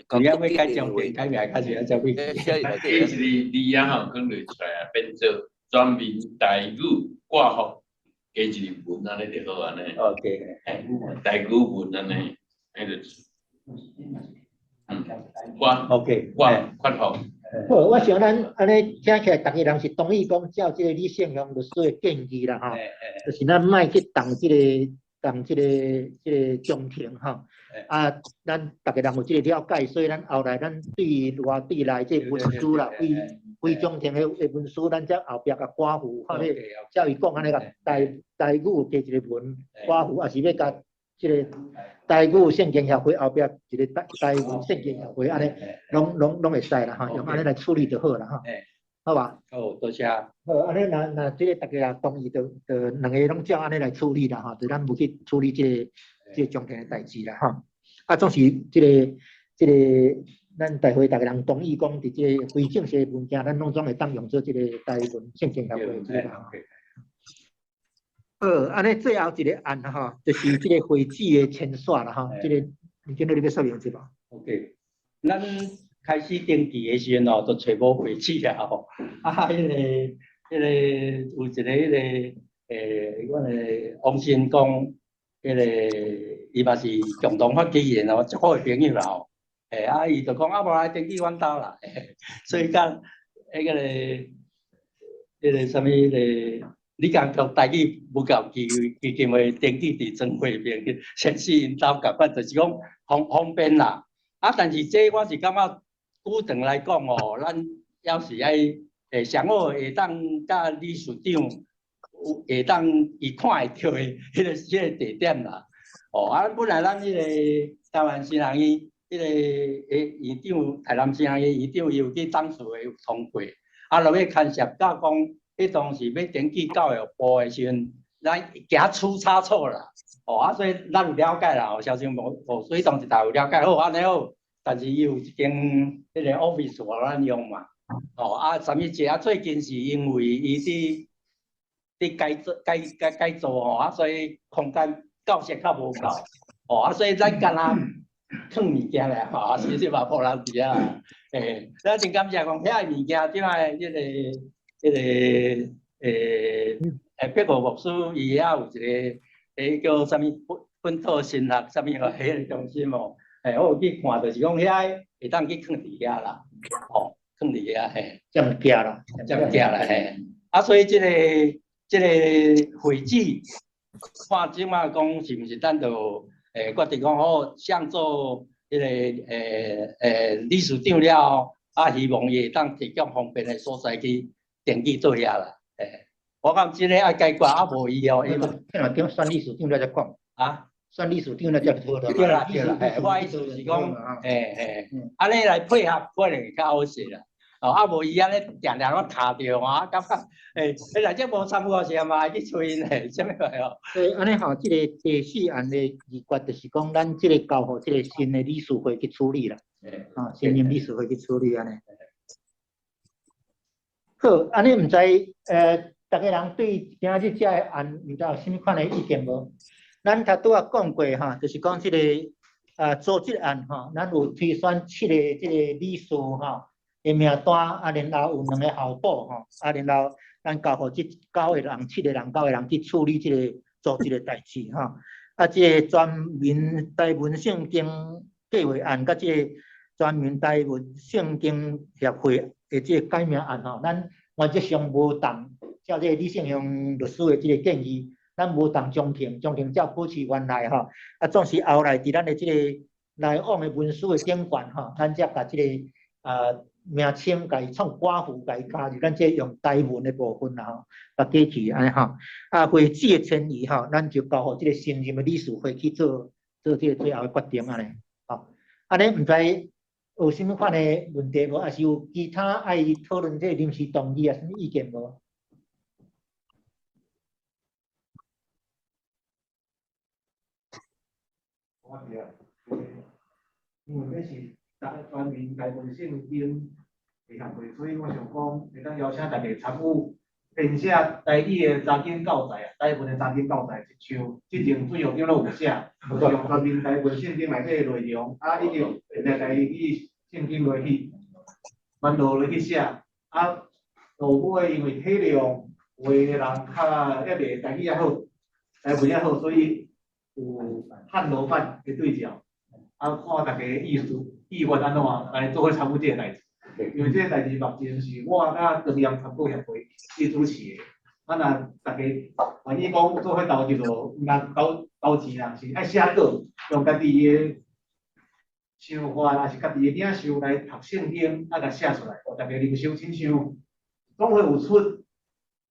個你要改章程改名，較是按怎去？加一個字仔吼，放落出來啊，變做全民台語掛號，加一個文按呢就好按呢。 OK，台語文按呢，彼個，我 OK，我括號。好，我想咱按呢聽起來，逐家人是同意講照這個李勝雄律師的建議啦，吼，就是咱莫去動這個章程吼。啊，咱逐家人有這個了解，所以咱後來咱對外對內這個文書啦，非章程的文書，咱才後壁共掛符，看欲照伊講按呢共台語加一個文掛符，抑是欲共這個台語聖經協會後壁一個台文聖經協會按呢，攏會使啦吼，用按呢來處理就好啦吼，好吧？好，多謝。好，按呢若這個逐家也同意，就兩个攏照按呢來處理啦吼，就咱無去處理這個章程的代誌啦吼。啊，總是這個，咱大會逐家人同意講，佇這個非正式的文件，咱攏總會當用做這個台文聖經協會這個啦吼。好，按呢最後一個案吼，就是這個會址的遷徙啦吼，這個你今日你欲說明一下無？OK，咱開始登記的時陣哦，就揣無會址啊吼，啊，彼個有一個彼個阮的王新光，彼個伊嘛是共同發起人哦，足好的朋友啦吼，欸，啊，伊就講啊，無來登記阮兜啦，所以講彼個啥物彼個。李江國台語文教基金會登記佇莊惠平先生𪜶兜共款，就是講方便啦。啊，但是這我是感覺古長來講哦，咱猶是愛上好會當佮理事長有會當伊看會著的彼個地點啦。哦，啊，本來咱彼個台灣新學院彼個院長，台南新學院院長伊有去董事會有通過，啊，落尾牽涉到講，彼當時欲登記教育部的時陣，咱驚出差錯啦。哦，啊，所以咱有了解啦，哦，蕭生無，哦，所以當時大有了解，好，按呢好。但是伊有一間彼個 office 予咱用嘛。哦，啊，啥物這啊？最近是因為伊佇改造吼，啊，所以空間夠設較無夠。哦，啊，所以咱敢若囥物件咧，吼，其實嘛無人佇遐。欸，咱真感謝講遐个物件，這擺彼個別個牧師伊遐有一個，叫啥物本土神學啥物個彼個中心哦，嘿，我有去看，就是講遐會當去囥佇遐啦，吼，囥佇遐嘿，占寄啦，占寄啦嘿。啊，所以這個會址，看這馬講是毋是咱就決定講好，想做彼個理事長了後，啊，希望伊會當提供方便的所在去登記做遐啦。我感覺這個愛解決，啊無伊哦，伊嘛。聽長選理事長了才講。啊？選理事長了才討論。對啦對啦，嘿，我意思是講，嘿嘿，按呢來配合可能會較好勢啦。哦，啊無伊按呢定定攏卡著啊，感覺，欸，若這無參與時嘛，愛去催𪜶咧，啥物話哦？所以按呢吼，這個第四案的議決就是講，咱這個交予這個新的理事會去處理啦。啊，新任理事會去處理按呢。好，按呢毋知，逐家人對今日這個案，毋知有啥物款的意見無？咱頭拄仔講過吼，就是講這個組織案吼，咱有推選七个這個理事吼的名單，啊，然後有兩个候補吼，啊，然後咱交予這九个人、七个人、九个人去處理這個組織的代誌吼。啊，這個全民台文聖經計劃案，佮這個全民台文聖經協會的這個改名案吼，咱原則上無動，照這個李勝雄律師的這個建議，咱無動章程，章程照保持原來吼。啊，總是後來佇咱的這個來往的文書的頂懸吼，咱才共這個名稱共伊創括弧，共伊加入咱這用台文的部分啦吼，共過去按呢吼。啊，會址的遷移吼，咱就交予這個新任的理事會去做做這個最後的決定按呢。吼，按呢毋知有啥物款的問題無？抑是有其他愛討論這個臨時動議啊，啥物意見無？我佇啊，因為這是全民台文聖經的協會，所以我想講會當邀請大家參與編寫台語的查經教材啊，台文的查經教材，一像之前水校長攏有寫，就是用全民台文聖經內底的內容，啊，以及編台語聖經落去，蠻落落去寫，啊，落尾因為體量有的人較抑袂台語較好，台文較好，所以有漢羅版的對照，啊，看大家意思意願按怎來做伙參與這個代誌。因為這個代誌目前是我佮中央參考協會去主持的，啊，若大家願意講做伙投入，就毋但投投錢啦，是愛寫稿，用家己的想法，抑是家己的領受來讀聖經，啊，共寫出來，予大家靈修，親像總會有出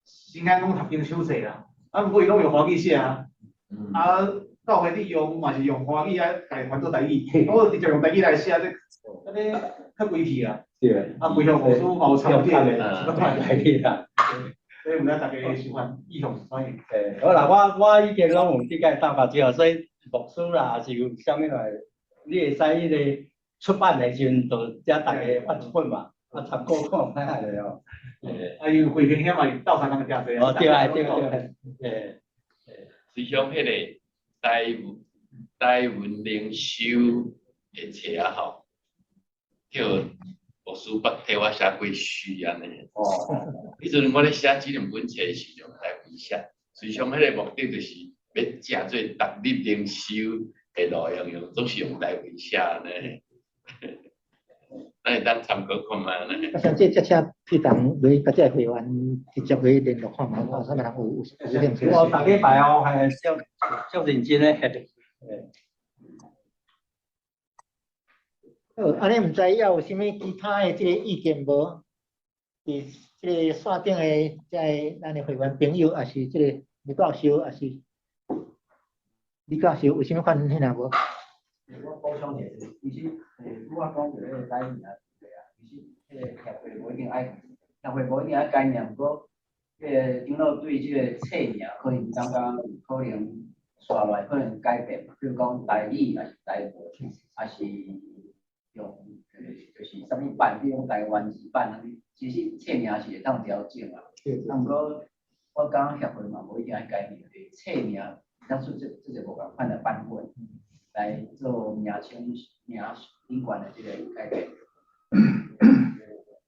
新安講讀經手冊啦，啊，毋過伊攏用華語寫啊，啊，教會裡用嘛是用華語啊，共伊翻做台語，我直接用台語來寫，這按呢較規氣啊。對，啊，規項老師嘛有參與這個，是較台語啦。所以毋知大家想法意向是怎樣？欸，好啦，我已經攏有這個想法之後，所以牧師啦，是有啥物來，你會使彼個出版的時陣，就遮逐家發一本嘛，啊，參考看覓下哦。欸，啊，因為會評遐嘛是鬥相共誠濟哦，對啊，對對對，欸，是像彼個台文靈修的冊仔吼，叫牧師捌替我寫過序按呢。哦。彼陣我咧寫這兩本冊是用台文寫，隨想彼個目的就是欲誠做獨立靈修的路用，用總是用台文寫按呢。咱會當參考看覓呢？我想這這請推動來佮這個會員直接來聯絡看覓，看啥物人有興趣。我逐禮拜哦，嘿，足足認真的。嘿。好，按呢毋知猶有啥物其他的這個意見無？佇這個線頂的這個咱的會員朋友，抑是這個李教授，抑是李教授有啥物款彼个無？我補充一下，其實，拄仔講著彼個改名問題啊，其實彼個協會無一定愛，協會無一定愛改名，毋過，彼個長老對這個冊名可能感覺可能煞落來可能改變嘛，比如講台語，抑是台文，抑是用就是啥物版，比如講台灣字版，其實冊名是會當調整啊。啊，毋過我感覺協會嘛無一定愛改名，冊名當出這這個無仝款的版本來做名稱名頂懸的這個改變。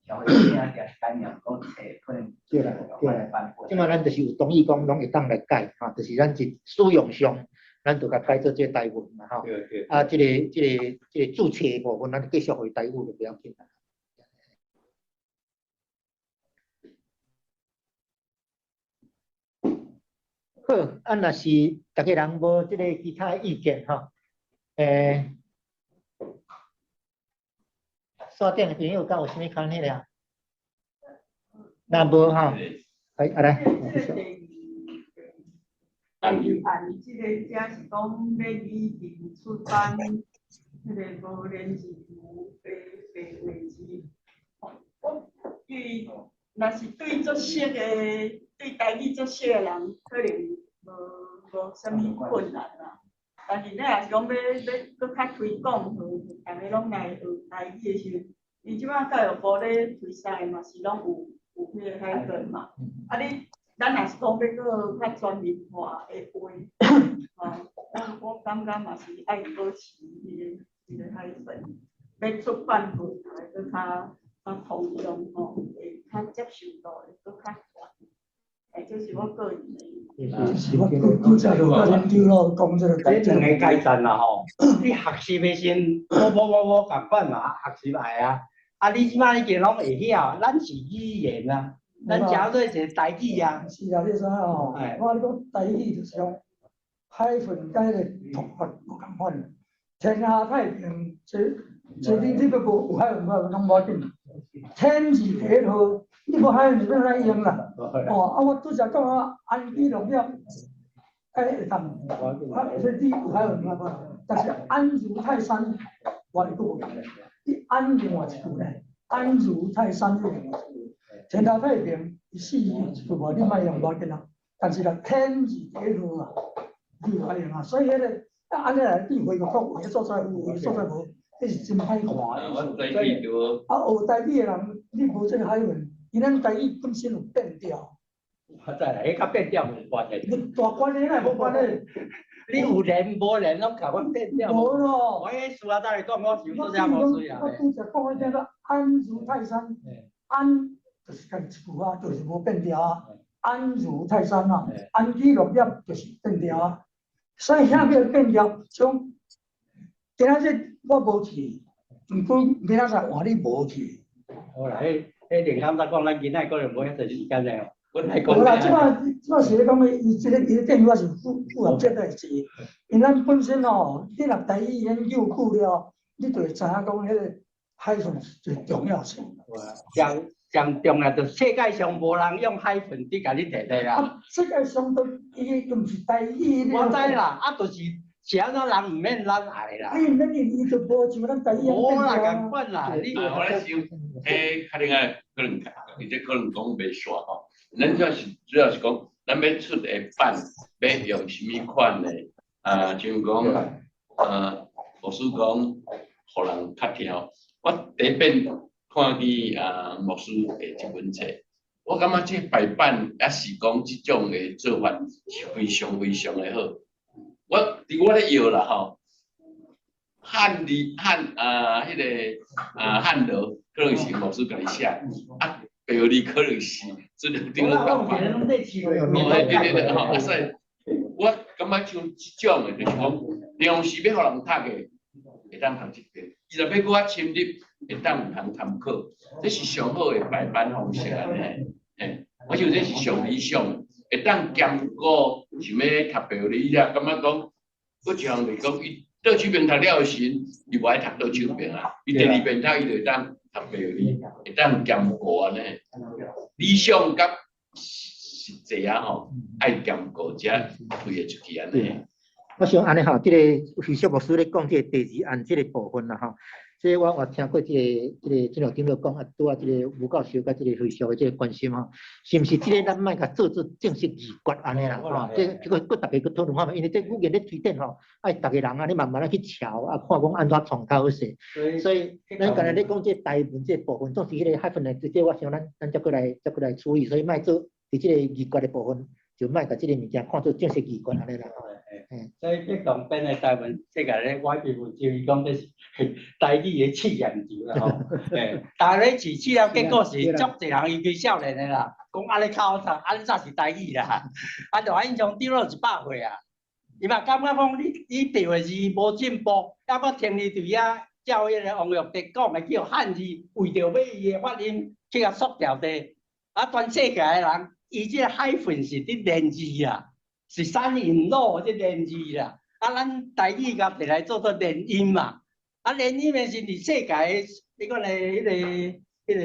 協會無一定愛改名，毋過冊可能對啦對啦，這馬咱就是有同意講攏會當來改，吼，就是咱是使用上，咱就共改做這個台文嘛吼。啊，這個註冊的部分，咱繼續予台語就不要緊啦。好，啊，若是逐家人無這個其他意見吼，線頂的朋友敢有啥物較彼个啊？若無吼，哎，啊來。第二案，這個遮是講欲擬定出版彼个無連字符的白話字。我因為若是對足熟的，對台語足熟的人，可能無啥物困難啦。但是你若是講欲閣較推廣，予逐家攏來學台語的時陣，伊這擺教育部咧推使嘛是攏有彼个 hyphen 嘛。啊你，咱若是講欲閣較專業化的話，吼，我感覺嘛是愛保持彼個 hyphen，欲出版物會閣較通用吼，會較接受度會閣較懸。欸，這是我個人的意見。是我拄才就佮恁長老講這個。這兩个階層啦吼，你學習的時陣，我仝款嘛，學習愛啊。啊，你這擺已經攏會曉，咱是語言啊，咱誠做一个台語啊。是啊，你知影吼？我咧講台語就是講 hyphen 佮彼个讀法無仝款。天下太平，這你閣無有 hyphen，無攏無要緊。天字第一號，你無 hyphen 是欲按怎用啦？哦，啊，我拄才講啊，安居樂業，哎，會當，啊，所以你有 hyphen 無？但是安如泰山，我會閣無仝。你安另外一句呢？安如泰山另外一句，天下太平，伊四字一句無，你莫用無要緊啊。但是啦，天字第一號啊，你有愛用啊。所以彼个啊，按呢來對回個講，有的所在有，有的所在無，彼是真歹看的。啊，學台語的人，你無這个 hyphen，因咱台語本身有變調。我知啦，彼佮變調無關係。無大關係，哪會無關係？你有連無連攏共阮變調。無咯。我彼事啊，等下講，我想做啥無水啊。我拄才講彼個安如泰山，安就是家己一句話，就是無變調啊。安如泰山啊，安居樂業就是變調啊。所以遐叫變調，像今仔日我無去，毋過明仔載換你無去。好啦，彼林康才講，咱囡仔可能無遐濟時間咧吼。無啦，這擺是咧講，伊這个伊个建議我是符合這代誌，因咱本身吼，你若台語研究久了，你就會知影講彼个 hyphen 是重要性。上重要就世界上無人用 hyphen 佇共你提提啦。啊，世界上都伊毋是台語。我知啦，啊，就是是按怎人毋免咱愛啦。伊毋免伊就無像咱台語。無啦，仝款啦。你我咧想，彼較另外可能，伊這可能講袂煞吼。咱主要是講，咱欲出的版，欲用啥物款的？啊，像講，牧師講，予人較聽。我第一遍看見啊牧師的這本冊，我感覺這排版抑是講這種的做法是非常非常的好。我佇我咧搖啦吼，漢字漢啊，彼个啊漢羅可能是牧師家己寫，啊白話字可能是這兩頂個講法。對對對吼，啊所以，我感覺像這種的，就是講，平常時欲予人讀的，會當讀這遍；伊若欲閣較深入，會當有通參考。這是上好的排版方式按呢，嘿，我想這是上理想的，會當兼顧想欲讀白話字，伊也感覺講，閣一項就是講，伊倒手邊讀了的時陣，伊無愛讀倒手邊啊，伊第二遍讀伊就會當讀白話字，會當兼顧按呢。理想佮實際啊吼，愛兼顧才推會出去按呢。我想按呢吼，這个徐秀牧師咧講這个第二案這个部分啦吼，這我也聽過這個這兩長老講啊，拄仔這个吳教授佮這个徐秀的這个關心吼，是毋是這個咱莫共做做正式議決按呢啦？吼，這個閣逐家閣討論看覓，因為這語言咧推展吼，愛逐家人按呢慢慢仔去喬啊，看講按怎創較好勢。所以咱剛才咧講這台文這部分，總是彼個 hyphen 的，這我想咱才閣來處理，所以莫做佇這個議決的部分，就莫共這個物件看做正式議決按呢啦。所以激動編的台文世界咧，我彼文章伊講這是台語的試驗場啦吼。嘿，逐家咧試試了，結果是足濟人，尤其少年的啦，講按呢較好讀，按呢才是台語啦。啊，就印象長老100歲啊，伊嘛感覺講你白話字無進步，啊，我聽伊佇遐照彼个王玉德講的叫漢字，為著欲伊的發音去共縮掉的。啊，全世界的人，伊這个 hyphen 是佇連字啊，是三引路這連字啦。啊，咱台語共摕來做做連音嘛。啊，連音的是佇世界的彼款的彼个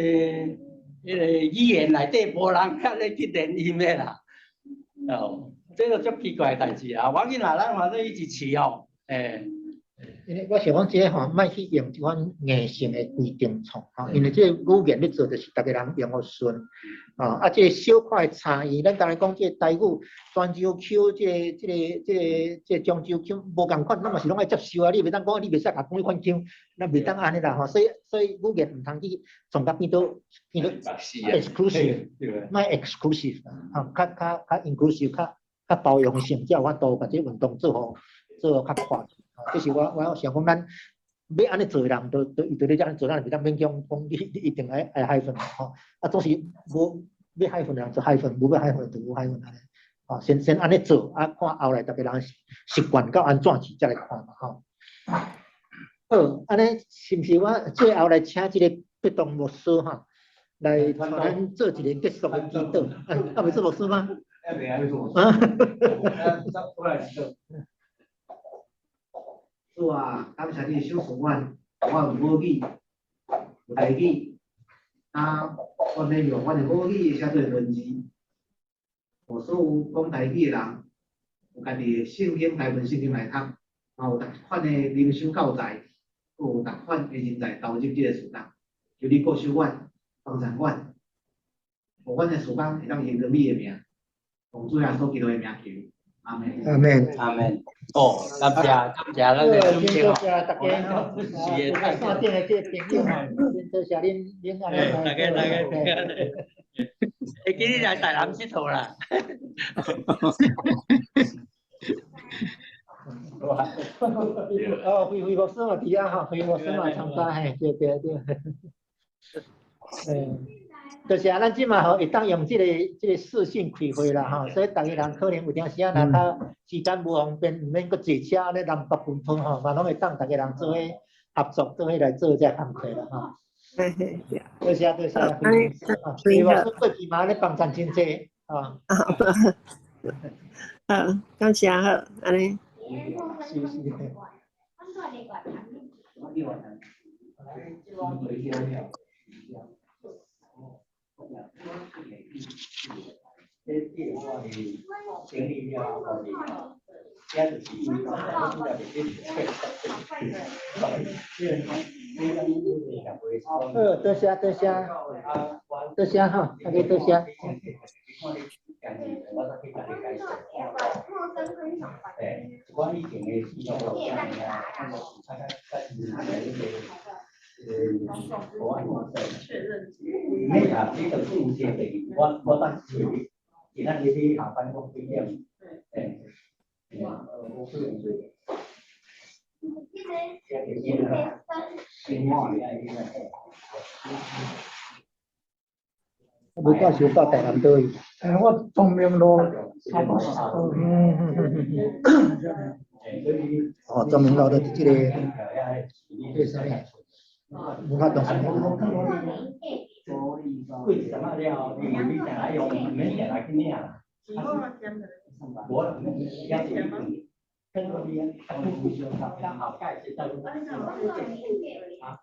語言內底，無人較咧去連音的啦。哦，這個足奇怪的代誌啊！無要緊啦，咱反正一直試吼，欸。因為我想講這个吼，莫去用這款硬性的規定創吼，因為這個語言咧做就是逐个人用予順，啊，這個小可的差異，咱當然講這個台語泉州腔，這個漳州腔無仝款，咱嘛是攏愛接受啊！你袂當講你袂使共講彼款腔，咱袂當按呢啦吼，所以語言毋通去創甲變做 exclusive，莫 exclusive，吼，較 inclusive，較包容性，才有法度共這個運動做予做予較闊。這是我想講，咱欲按呢做的人，都伊就咧按呢做，咱袂當勉強講你一定愛 hyphen 吼。啊，總是無欲 hyphen 的人做 hyphen，無欲 hyphen 就無 hyphen 按呢。吼，先按呢做，啊，看後來逐家人習慣到按怎去，才來看嘛吼。好，按呢是毋是我最後來請這個畢東牧師吼，來帶咱做一個結束的祈禱？啊，袂做牧師嗎？啊，主啊，感謝你賞賜阮，我有母語，有台語，啊，我欲用阮的母語寫做文字，予所有講台語的人，有家己的聖經台文聖經來讀，嘛有逐款的靈修教材，閣有逐款的人才投入這个事工。求你顧守阮，幫助阮，予阮的事工會當榮耀你的名，奉主耶穌基督的名求，阿們。阿們。阿們。哦，感謝感謝咱的主席多謝大家吼，是線頂的這個朋友吼，多謝恁按呢。大家大家大家，會記你來台南𨑨迌啦。哦，惠惠牧師嘛佇遐吼，惠牧師嘛參加嘿，對對對。嗯，就是啊，咱這馬吼會當用這個視訊開會啦吼，所以逐个人可能有當時仔若較時間無方便，毋免閣坐車按呢南北奔波吼，嘛攏會當逐个人做伙合作，做伙來做這個工課啦吼。嘿嘿，對。多謝多謝，惠牧師過去嘛咧幫贊真濟啊。好，感謝好，按呢。是是。好，多謝多謝，多謝哈，大家多謝。免啊，你就算有這個，我當找你，今仔日你下班我幾點？欸，我不用做。無掛想到台南佗去？欸，我中明路340號。哦，中明路就是這個啥物？文化中心。過一陣仔了，你定來用，毋免定來去領啦。無啦，遐是已經。啊，